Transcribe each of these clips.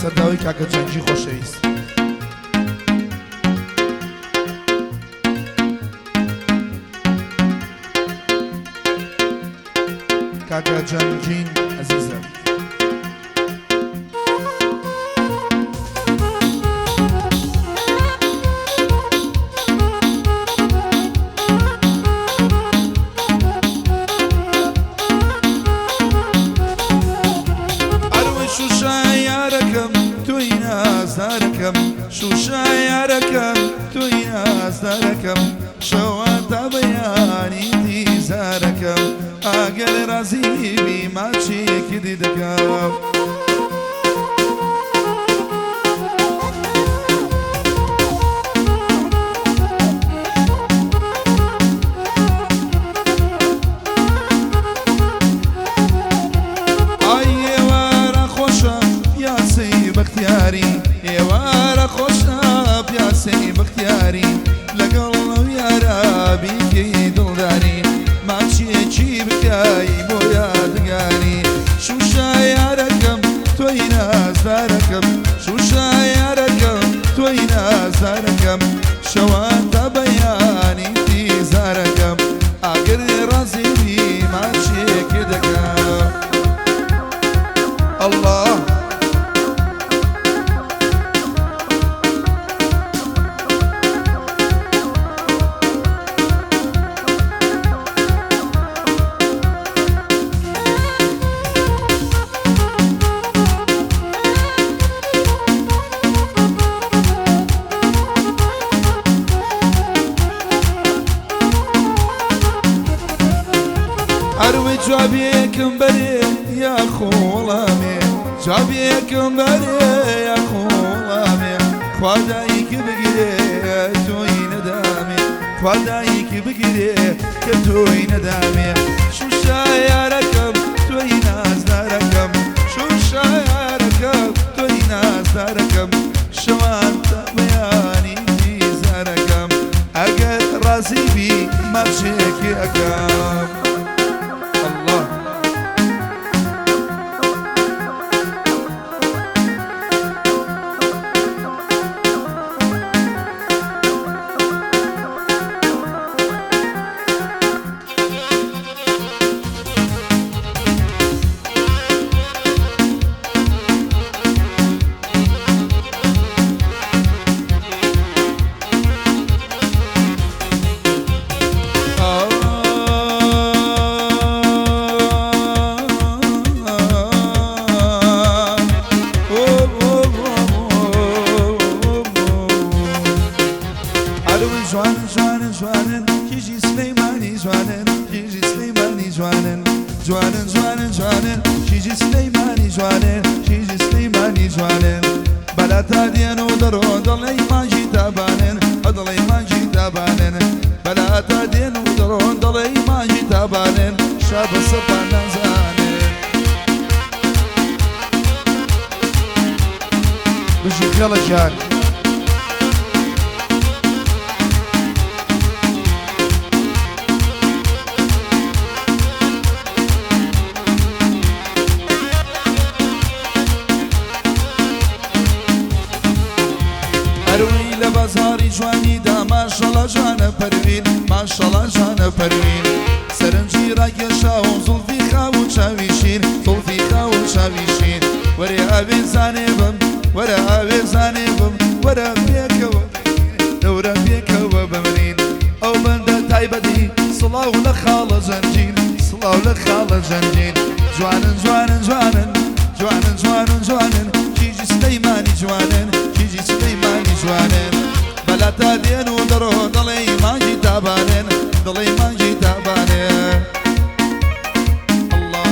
لەسەر داوای کاکە جەنگی خۆشەویست. کاکە جەنگین ئەزیزم. ئەروەی شوشە یارەکەم تۆی نازدارەکەم شوشە یارەکەم تۆی نازدارەکەم شەوان تا بەیانی ئینتیزارەکەم ئەگەر ڕازی بی ماچێکی دی دەکەم. ئای ئێوارە خۆشە پیاسەی بەختیاری ئێوارە خۆشە پیاسەی بەختیاری لەگەڵ ئەو یارە بیکەی دڵداری ماچێکی بکەی بۆ یادگاری شوشە یارەکەم تۆی نازدارەکەم شوشە یارەکەم تۆی نازدارەکەم شەوان تا بەیانی ئینتیزارەکەم ئاگر ڕازی بی ماچێکی دەکەم ئەڵڵا. ئەروەی جوابێکم بەرێ یاخۆ وەڵامێ جوابێکم بەرێ یاخۆ وەڵامێ خوا دایک بگرێ تۆی نەدامێ خوا دایک بگرێ کە تۆی نەدامێ شوشە یارەکەم تۆی نازدارەکەم شوشە یارەکەم تۆی نازدارەکەم شەوان تا بەیانی ئینتیزارەکەم ئەگەر ڕازی بی ماچێکی ئەکەم اللە. ئەروی جوانن جوانن جوانن کیژی سلەیمانی جوانن کیژی سلەیمانی جوانن جوانن جوانن جوانن کیژی سلەیمانی جوانن کیژی سلەیمانی جوانن بەلا تا دێن و دەڕۆن دەڵێی مانگی تابانن دەڵێی مانگی تابانن بەلا تا دێن و دەڕۆن دەڵێی مانگی تابانن شا بە سەپان نازانن. بژی خێڵە گیان. ئەروی لە بازاڕی جوانیدا ماشەڵا جوانە پەروین ماشەڵا جوانە پەروین سەرنجی ڕاکێشاوم زوڵفی خاو و چاوی شین زوڵفی خاو و چاوی شین وەرێ ئاوێزانێ بم وەرە ئاوێزانێ بم وەرە پێکەوە دەورە پێکەوە بمرین ئەو بەندە تایبەتی سڵاو لە خاڵە زەنجین سڵاو لە خاڵە زەنجین جوانن جوانن جوانن جوانن جوانن جوانن کیژی سلەیمانی جوانن کیژی سلەیمانی جوانن بەلا تا دێن و دەڕۆن دەڵێی مانگی تابانن دەڵێی مانگی تابانن ئەڵڵا.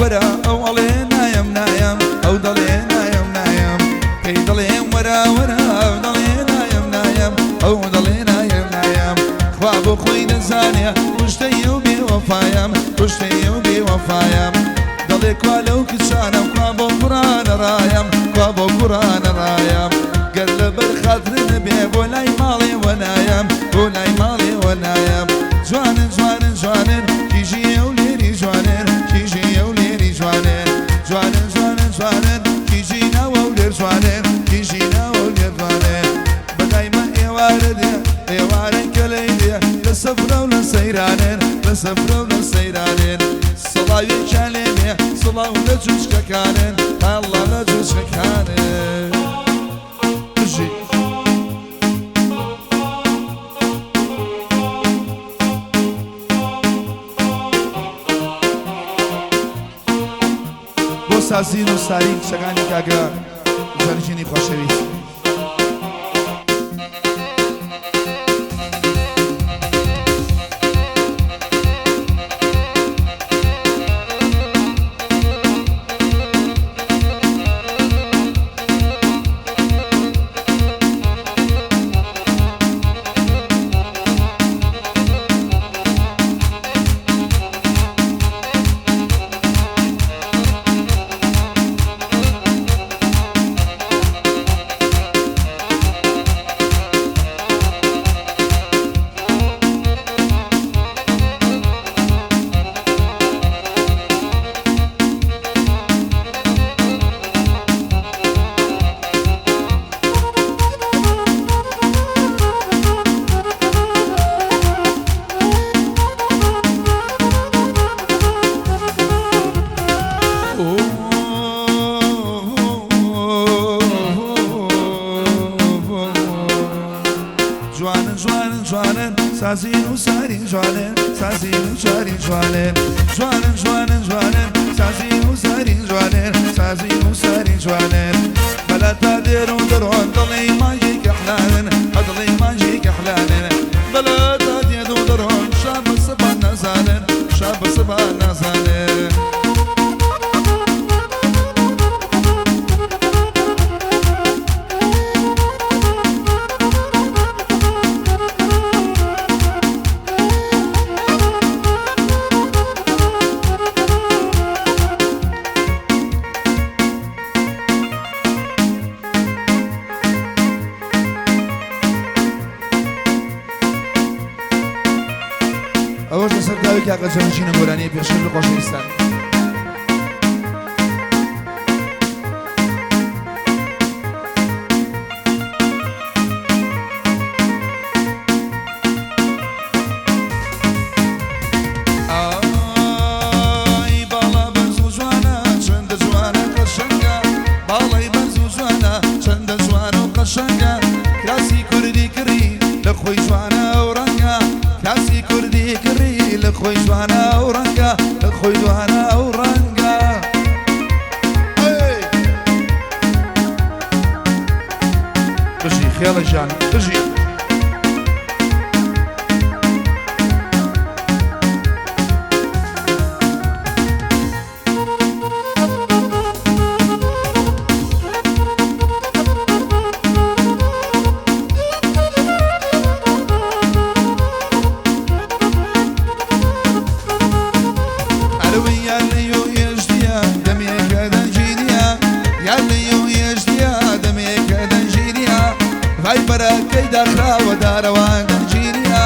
وەرە ئەو ئەڵێ نایەم نایەم ئەو دەڵێ نایەم نایەم پێی دەڵێم وەرە وەرە ئەو دەڵێ نایەم نایەم ئەو دەڵێ نایەم نایەم خوا بۆ خۆی دەزانێ کوشتەی ئەو بێوەفایم کوشتەی ئەو بێوەفایم دەڵێ کوا لەو کچانم کوا بۆ کوڕانە ڕایم کوا بۆ کوڕانە ڕایم گەر لەبەر خاتر نەبێ بۆ لای ماڵێ وەنایەم بۆ لای ماڵێ وەنایەم جوانن جوانن جوانن کیژی ئەو لێری جوانن کیژی ئەو لێری جوانن جوانن جوانن جوانن کیژی ناوە و لێر جوانن کیژی ناوە و لێر جوانن بەدایمە ئێوارە دێ ئێوارە کەلەی دێ لە سەفرە و لە سەیرانن لە سەفرە و لە سەیرانن سڵاوێکیان لێ بێ سڵاو لە جوچکەکانن ئەڵڵا لە جوچکەکانن بژی. بۆ سازین و سارین کچەکانی کاکە جانشینی خۆشەویست. جوانن جوانن جوانن سازین و سارین جوانن سازین و سارین جوانن جوانن جوانن جوانن سازین و سارین جوانن سازین و سارین جوانن بلا تادر و درون دڵی مانگی کەحلانن دڵی مانگی کەحلانن بلا تادێن و دەڕۆن شا بە سبا نازانن شا بە سبا نازانن. ئەوەش لەسەر داوی کاکە جەمشینە گۆرانیە پێشکەش بە خۆشەویستان. ئای باڵا بەرز و جوانە چەندە جوانە قەشەنگە باڵای بەرز و جوانە چەندە جوانە و قەشەنگە کراسی کوردی کڕی لە خۆی جوانە و ڕەنگە کراسی کوردی کڕی لە خۆی جوانە و ڕەنگە لە خۆی جوانە و ڕەنگە. بژی خێڵە ژیان بژی. ڤایبەرەکەی داخراوە دارەوان دەنگیریە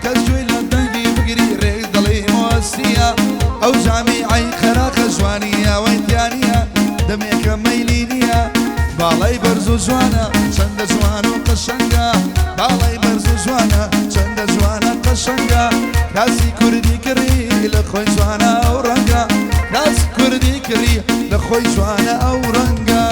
کەس گوێی لە دەنگی بگری ڕێک دەڵێ مۆسیە ئەو جامیعەی خەراقە جوانیە وەی تیانیە دەمێکە مەیلی نییە باڵای بەرز و جوانە چەندە جوان و قەشەنگە باڵای بەرز و جوانە چەندە جوانە قەشەنگە کاسی کوردی کڕی لە خۆی جوانە ئەو ڕەنگە کاسی کوردی کڕی لە خۆی جوانە ئەو ڕەنگە.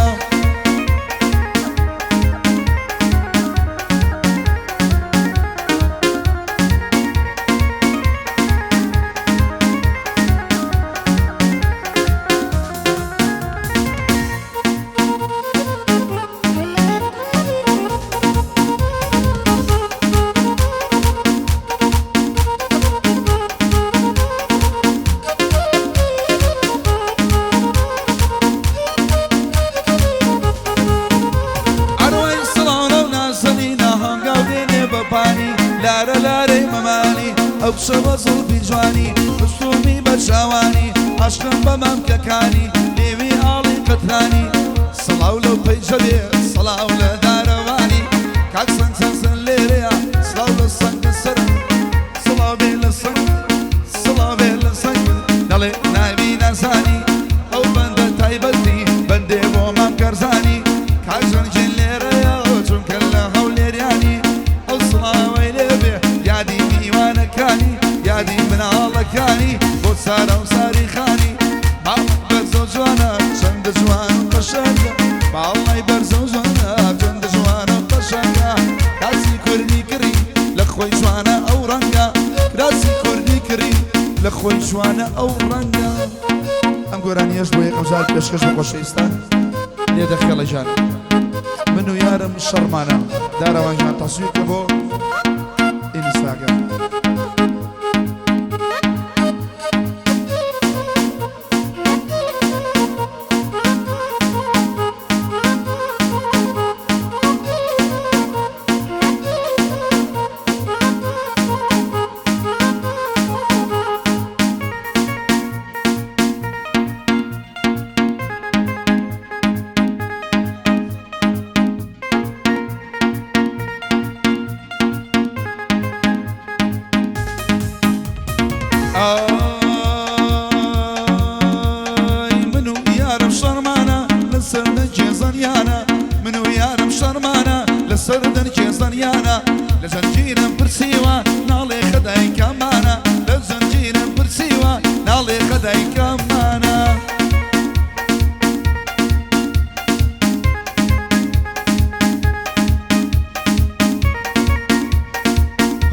ئەو کچە بە زوڵفی جوانی خستوومی بە چاوانی عەشقم بە مەمکەکانی لێوی ئاڵی قەترانی سڵاو لەو پەیجە بێ سڵاو لە دارەوانی کاک سەنگ سەنسن لێرەیە سڵاو لە سەنگە سەرم سڵاو بێ لە سەنگ سڵاو بێ لە سەنگ دەڵێ ناوی نازانی ئەو بەندە تایبەتی بەندێ بۆ مام کارزانی کاک ژەنگین لێرەیە چونکە لە هەولێریانی ئەو سڵاوەی لێبێ یادی میوانەکانی یادی مناڵەکانی بۆ سارا و ساری خانی باڵ بەرزە و جوانە چەندە جوان و قەشەنگە باڵای بەرزە و جوانە چەندە جوانە و قەشەنگە کاسی کوردی کڕی لە خۆی جوانە ئەو ڕەنگە کراسی کوردی کڕی لە خۆی جوانە ئەو ڕەنگە. ئەم گۆرانیەش بۆ یەکەم جار پێشکەش بە خۆشەویستان لێ دەخێڵە گیان من و یارم شەڕمانە دارەوان گیان تەسویر کە بۆ ئینستاگرام. ئای من و یارم شەڕمانە لەسەر دەنکێ زەنیانە من و یارم شەڕمانە لەسەر دەنکێ زەنیانە لە زەنجیرم پرسیوە ناڵێ خەدای کامانە لە زەنجیرم پرسیوە ناڵێ خەدای کامانە.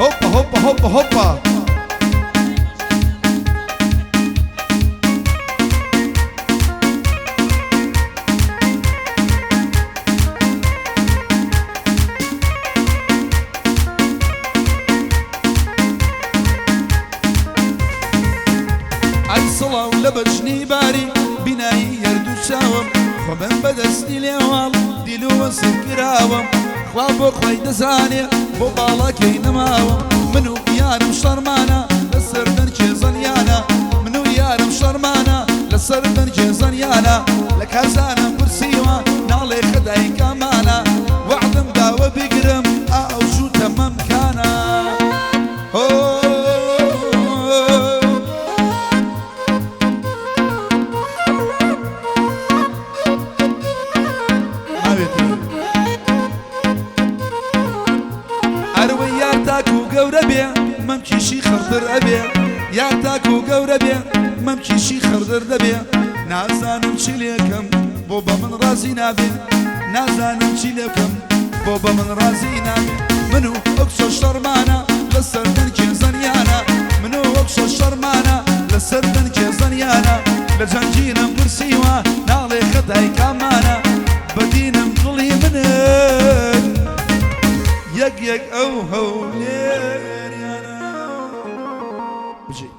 هۆپا هۆپا هۆپا هۆپا. ئەی سڵاو لە بەژنی باری بینایی هەردوو چاوم خۆ من بە دەستی لێواڵ دیل و وەسف کراوم خوا بۆ خۆی دەزانێ بۆ باڵاکەی نەماوم من و یارم شەڕمانە لەسەر دەنکێ زەنیانە من و یارم شەڕمانە لەسەر دەنکێ زەنیانە لە کارزانم پرسیوە ناڵێ خەدای کامانە وەعدم داوە بگرم ئا ئەو جووتە مەمکانە هۆ. ئەروەی یار تاکو گەورە بێ مەمکیشی خڕتر ئەبێ یار تاکو گەورە بێ مەمکیشی خڕتر دەبێ نازانم چی لێکەم بۆ بە من ڕازی نابێ نازانم چی لێ بکەم بۆ بە من ڕازی نابێ من و ئەو کچە شەڕمانە لەسەر دەنکێ زەنیانە من و ئەو کچە شەڕمانە لەسەر دەنکێ زەنیانە لە جەنگینم پرسیوە ناڵێ خەتای کامانە بە دینم دڵی منە یەک یەک ئەو هەولێریانە بژی.